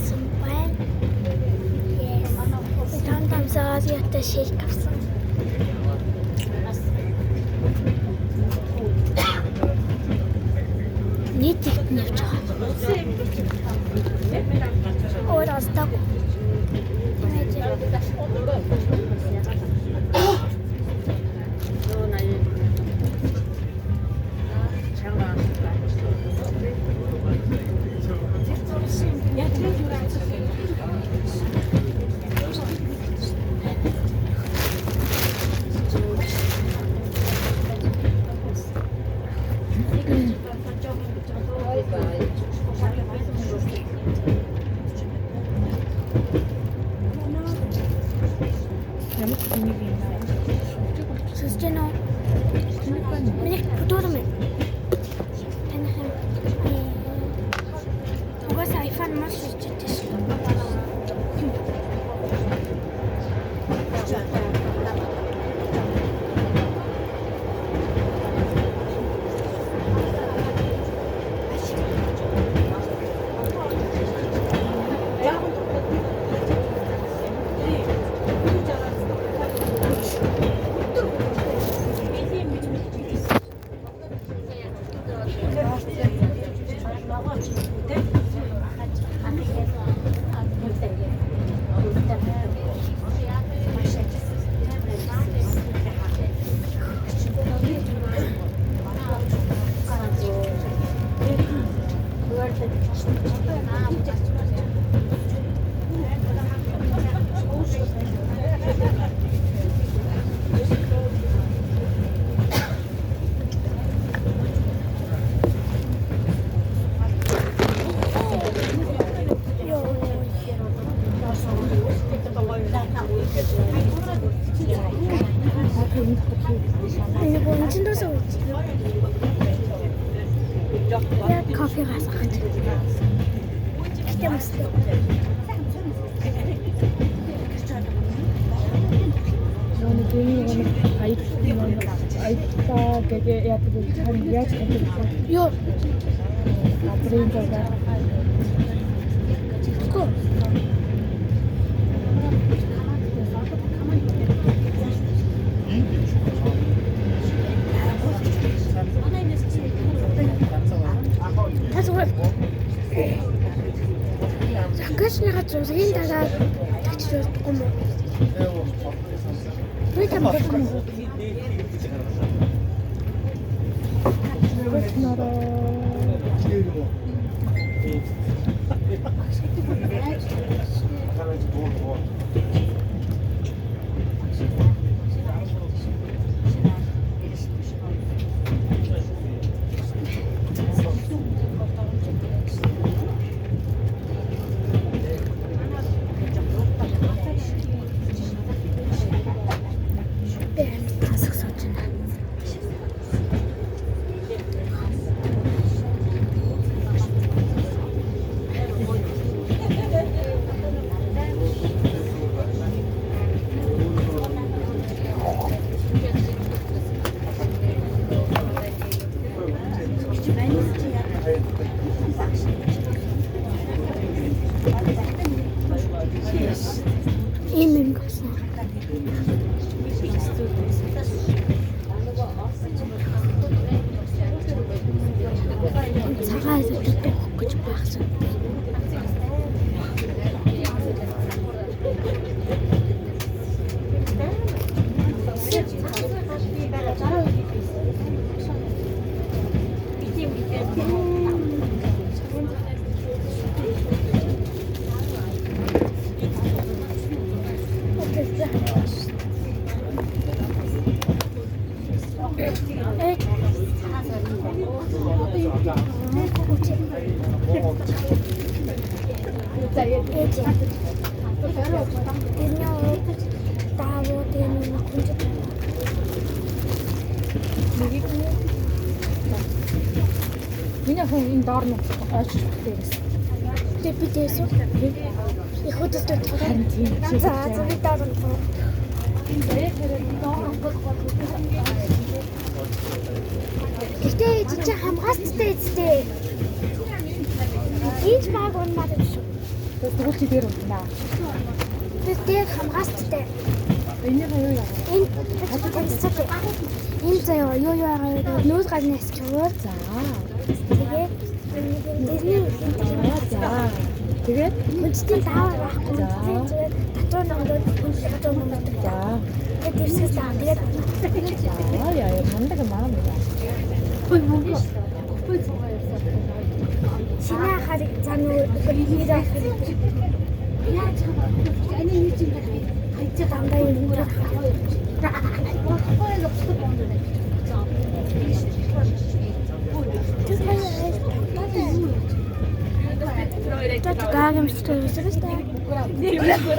байсан байна. Yes. Том том саасиатай shake авсан. Нийт ихт нь явж байгаа. Өөр астаг. Ямар тэнийг юм бэ? Сонсож байна уу? Тэнийг байна. Миний бүдүүр юм. Таних юм. Угаасаа iPhone маш их шүү. Йоо. Нэг өнчин дөөсөө үз. Яг кофе гасгах. Гэтэ мөслөө. Нэг юм нэг аяллаа гэдэг яадаг вэ? Харин яаж гэдэг вэ? Йоо. Газрын зураг. Тэгэхгүй. Та зүгээр Закашныхаа зургийн дараа тэгчих болдгоо юм уу? Би там болохгүй. Би амар тасах сууж байна. Ийм юм гэсэн. Цагаан айдад дуух гэж багсан. Ээж. Тэрний даавуу тэр нэг хүнжид. Миний хүн энэ доор нь ойчж багтай байсан. Тэр би дээсүү. Их хөдөлтөд Харин тийм. За за би доор нь. Гэтэ ээж чи хамгаалцтай эцтэй. Ийж баг унмаар шүү. Тэгвэл чи дээр унтнаа. Тэр дээр хамгаалцтай. Энийг юу яа? Энэ танилцуулъя. Энэ заяа юу юу байгаа вэ? Нүүр гарны хэсэг. За. Тэгээд нэг юм дэрний хинтэр За. Тэгээд хүнсний даавар байхгүй. Тэгээд зүгээр татвар номдод хүнс татвар номдод. за. Тэгээд дэвсгээс даа. Тэгээд За яа яа мундаг маа маа. шинэ харыг зан нүүр дандаа юм Тэр хоёр.